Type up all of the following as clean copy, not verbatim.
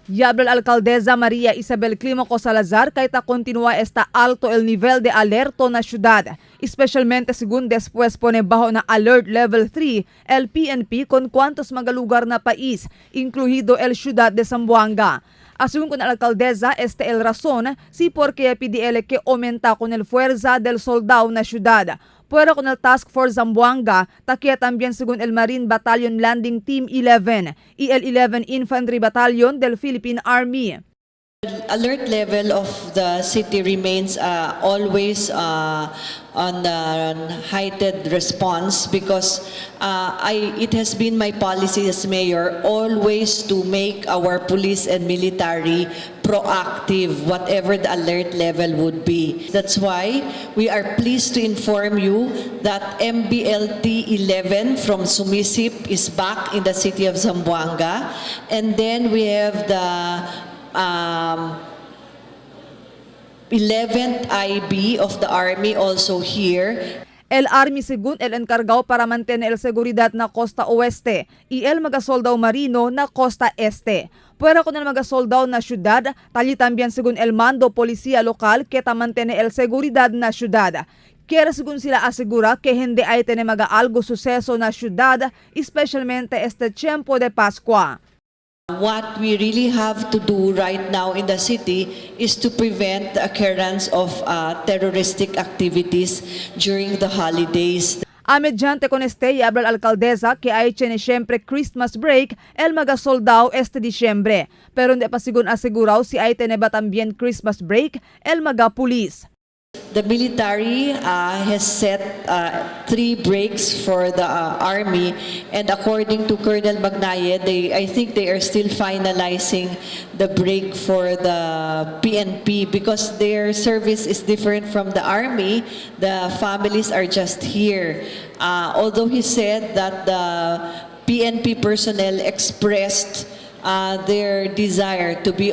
Y habla la alcaldesa María Isabel Clímaco Salazar que ta continúa está alto el nivel de alerto na ciudad, especialmente según después pone bajo na alert level 3 el PNP con cuantos mga lugar na país, incluido el ciudad de Zamboanga. Asunto con la alcaldesa, este el razón si porque PDL que aumenta con el fuerza del soldado na ciudad. Pero con el Task Force Zamboanga, takia también según el Marine Battalion Landing Team 11 y el 11 Infantry Battalion del Philippine Army. Alert level of the city remains always on the heightened response because it has been my policy as mayor always to make our police and military proactive, whatever the alert level would be. That's why we are pleased to inform you that MBLT 11 from Sumisip is back in the city of Zamboanga. And then we have the 11th IB of the Army also here. El Army según el encargado para mantener el seguridad na costa oeste y el mga soldado marino na costa este. Pero con el mga soldado na ciudad, tali también según el mando policía local que ta mantiene el seguridad na ciudad. Quiere según sila asegura que hindi ay tiene mga algo suceso na ciudad, especialmente este tiempo de Pascua. What we really have to do right now in the city is to prevent the occurrence of terroristic activities during the holidays. A mediante con este y habla la alcaldesa que hay tiene siempre Christmas break el mga soldado este diciembre. Pero hindi pa sigun aseguraw si ay tiene ba también Christmas break el mga pulis. The military has set three breaks for the army, and according to Colonel Magnaye, I think they are still finalizing the break for the PNP because their service is different from the army. The families are just here. Although he said that the PNP personnel expressed their desire to be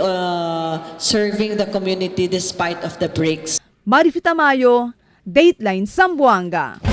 serving the community despite of the breaks. Marifita Mayo, Dateline Zamboanga.